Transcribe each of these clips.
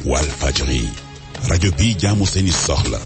Walfadjri rajo bi jaamu seeni soxla.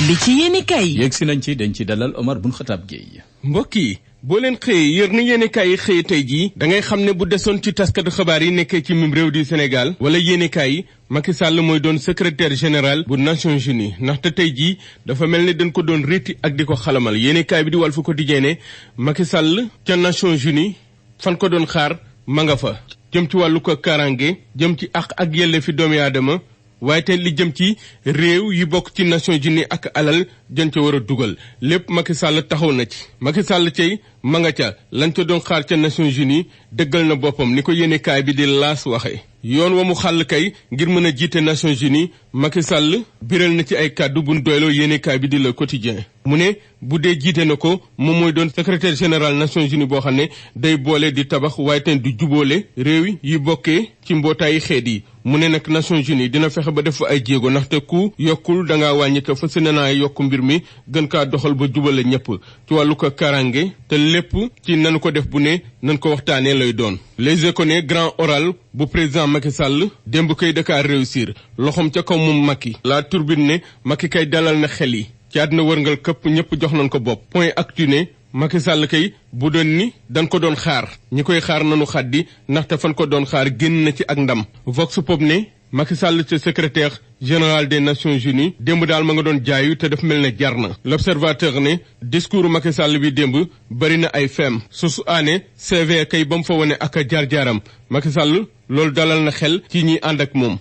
li ci yéene kay. yegg si nañ ci dañ ci dalal Omar Bun Xataab Gueye. mbokk yi boo leen xëyee yër na yéenekaay yi xëyee tey jii da ngay xam ne bu desoon ci taskatu xabaar yi nekkee ci mim réew di Sénégal wala yéenekaay yi Macky Sall mooy doon secrétaire général bu Nations Unies ndaxte tey jii dafa mel ni dañ ko doon réeti ak di ko xalamal yéenekaay bi di Walf Quotidien ne Macky Sall ca Nations Unies fan ko doon xaar ma nga fa jëm ci wàllu ko karange jëm ci àq ak yelleefi doomi aadama waaye te li jëm ci réew yi bokk ci Nations Unies ak alal jën ca war a dugal lépp Macky Sall taxaw na ci Macky Sall cey ma nga ca lañ ca doon xaar ca Nations Unies dëggal na boppam ni ko yéenekaay bi di L'As waxe yoon wa mu xàll kay ngir mën a jiite Nations Unies Macky Sall biral na ci ay kàddu buñ doyloo yéenekaay bi di Le Quotidien mu ne bu dee jiite na ko moom mooy doon secrétaire général Nations Unies boo xam ne day boole di tabax waaye te du jubóole réew yi bokkee ci mbootaayu xeet yi mu ne nag Nations Unies dina fexe ba def fa ay jéego ndaxte ku yokkul da ngaa wàññi ko fas yéene naa yokk mbir mi gën kaa doxal ba jubale ñëpp ci wàllu ko karange te lépp ci nanu ko def bu ne nan ko waxtaanee lay doon. Les Échos ne grand oral bu président Macky Sall démb koy Dakar réussir loxoom ca kaw moom Macky. La Tribune ne Macky kay dalal na xel yi ci àddina wërngal këpp ñëpp jox nañ ko bopp. Point Actu ne Macky Sall kay bu doon ni dañ ko doon xaar ñi koy xaar nanu xaddi ndaxte fan ko doon xaar génn na ci ak ndam. Vox Pop ne Macky Sall ca secrétaire général des Nations Unies démb daal ma nga doon jaayu te daf mel ne jar na. L'Observateur ne discours Macky Sall bi démb bari na ay feem su aane CV kay ba mu fa wane ak jaar-jaaram Macky Sall loolu dalal na xel ci ñi ànd ak moom.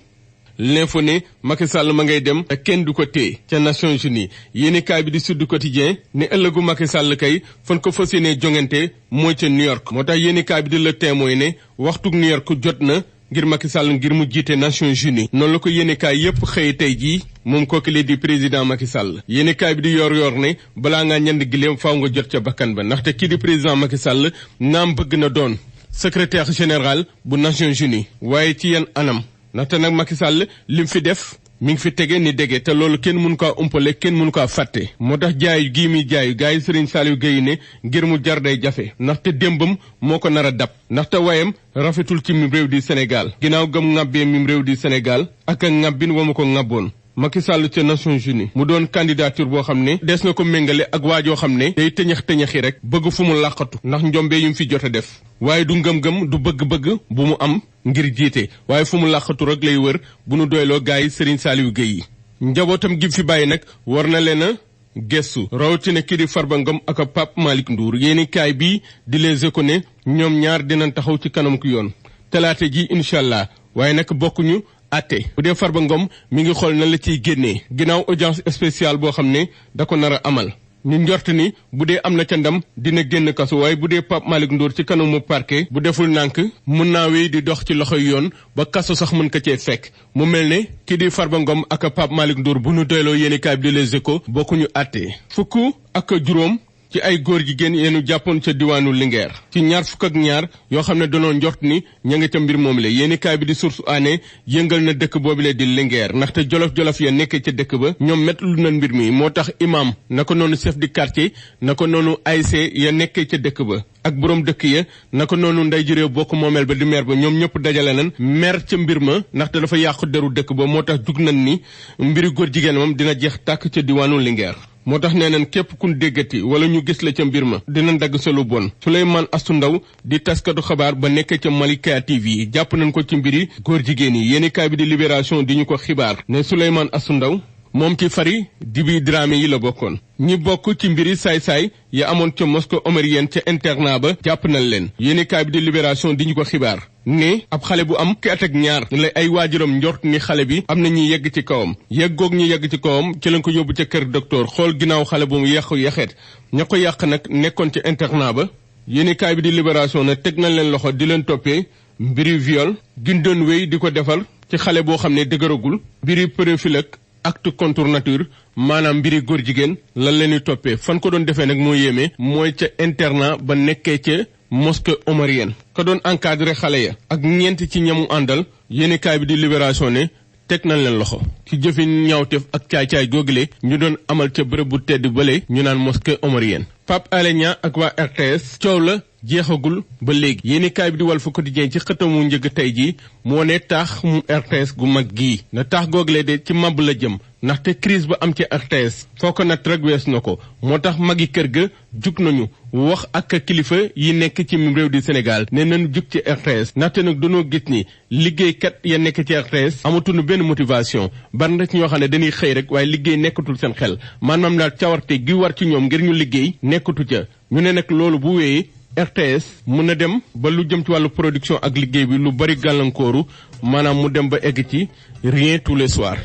L'info ne Macky Sall ma ngay dem te kenn du ko téye ca Nations Unies yéenekaay bi di Sud Quotidien ne ëllëgu Macky Sall kay fan ko fas yéenee jongante mooy ca New York moo tax yéenekaay bi di Le Témoin ne waxtu New York jot na ngir Macky Sall ngir mu jiite Nations Unies noonu la ko yéenekaay yépp xëy tey jii moom kooku di président Macky Sall yéenekaay bi di yor ne balaa ngaa ñand gileem faaw nga jot ca bakkan ba ndaxte kii di président Macky Sall naam bëgg na doon secrétaire général bu Nations Unies waaye ci yan anam ndaxte nag Macky Sall lim fi def mi ngi fi tege ni dege te loolu kenn mënu kaa umpale kenn mënu kaa fàtte moo tax jaayu gii muy jaayu gars yi Serigne Saliou Gueye ne ngir mu jar day jafe ndaxte démbam moo ko nar a dab ndaxte wayam rafetul ci mim réew di Sénégal ginnaaw gëm ŋàbbee mim réew di Sénégal ak ŋàbbin wa ma ko ŋàbboon Macky Sall ca Nations Unies mu doon candidature boo xam ne des na ko méngale ak waajoo xam ne day tëñax-tëñaxi rek bëgg fu mu làqatu ndax njombe yu mu fi jot a def waaye du ngëm-ngëm du bëgg-bëgg bu mu am ngir jiite waaye fu mu làqatu rek lay wër bu nu doyloo gaay yi Serigne Saliou Gueye yi njabootam gi fi bàyyi nag war na leen a gestu rawatina kii di Farba Ngom ak Pape Malick Ndour yéenekaay bii di Les Échos ne ñoom ñaar dinañ taxaw ci kanam ku yoon talaata ji incha allah waaye nag bokkuñu atte bu dee Farba Ngom mi ngi xool na la ciy génnee ginnaaw audience spéciale boo xam ne da ko nar a amal ñu njort ni bu dee am na ca ndam dina génn kaso waaye bu dee Pape Malick Ndour ci kanamu parquet bu deful nànk mën naa wéy di dox ci loxoy yoon ba kaso sax mën ko cee fekk mu mel ne kii di Farba Ngom ak Pape Malick Ndour bu nu doyloo yéenekaay bi di Les Échos bokkuñu atte fukk ak juróom ci ay góor jigéen yeenu jàppoon ca diwaanu Linguère ci ñaar fukk ak ñaar yoo xam ne danoo njort ni ña nga ca mbir moom la yéenekaay bi di Source A yëngal na dëkk boobu la di Linguère ndaxte jolof-jolof ya nekkee ca dëkk ba ñoom met lu na mbir mi moo tax imam na ko noonu chef du quartier na ko noonu ASC ya nekkee ca dëkk ba ak borom dëkk ya na ko noonu nday ji réew bokk moomeel ba di maire ba ñoom ñëpp dajale nañ maire ca mbir ma ndaxte dafa yàqu deru dëkk ba moo tax jug nañ ni mbiri góor jigéen moom dina jeex tàkk ca diwaanu Linguère moo tax nee nañ képp kun déggati wala ñu gis la ca mbir ma dinañ dagg sa lu bon Souleymane Astou Ndaw di taskatu xabaar ba nekk ca Malika TV jàpp nañ ko ci mbiri góor jigéen yi yéenekaay bi di Libération di ñu ko xibaar ne Souleymane Astou Ndaw moom ci fari Dibi Dramé yi la bokkoon ñi bokk ci mbiri saay-saay ya amoon ca mosquée omarienne ca internat ba jàpp nañ leen yéenekaay bi di Libération di ñu ko xibaar ne ab xale bu am ki at ak ñaar la ay waajuram njort ni xale bi am na ñuy yegg ci kawam yeggoog ñu yegg ci kawam ci lañ ko yóbbu ca kër docteur xool ginnaaw xale bu mu yàqu yaxeet ña ko yàq nag nekkoon ca internat ba yéenekaay bi di Libération ne teg nañ leen loxo di leen toppee mbiri viol gin doon wéy di ko defal ci xale boo xam ne dëgëragul mbiri pédophile ak acte contre nature maanaam mbiri góor jigéen lan leen di toppee fan ko doon defee nag moo yéeme mooy ca internat ba nekkee ca mosquée omarienne ka doon encadré xale ya ak ñeent ci ñamu àndal yéenekaay bi di Libération ne teg nañ leen loxo ci jëfin ñaawteef ak caay-caay googule ñu doon amal ca bërëb bu tedd bële ñu naan mosquée omarienne Pape Alé Niang ak waa RTS coow la jeexagul ba léegi yéenekaay bi di Walf Quotidien ci xëtamu njëg tey ji moo ne taax mu RTS gu mag gii na taax google de ci màbb la jëm ndaxte crise ba am ci RTS foo ko nat rek wees na ko moo tax magi kër ga jug nañu wax ak kilifa yi nekk ci réew di Sénégal ne nañu jug ci RTS ndaxte nag dañoo gis ni liggéeykat ya nekk ci RTS amatuñu benn motivation bari na ci ñoo xam ne dañuy xëy rek waaye liggéey nekkatul seen xel maanaam daal cawarte gi war ci ñoom ngir ñu liggéey nekkatu ca ñu ne nag loolu bu wéyee RTS mën na dem ba lu jëm ci wàllu production ak liggéey bi lu bari gàllankooru maanaam mu dem ba egg ci rien tous les soirs.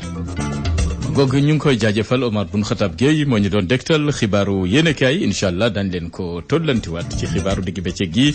googu ñu ngi koy jaajëfal Omar Bun Xatab Gueye moo ñu doon dégtal xibaaru yéenekaay incha allah dañ leen ko tollantiwaat ci xibaaru digg bëccëg gi.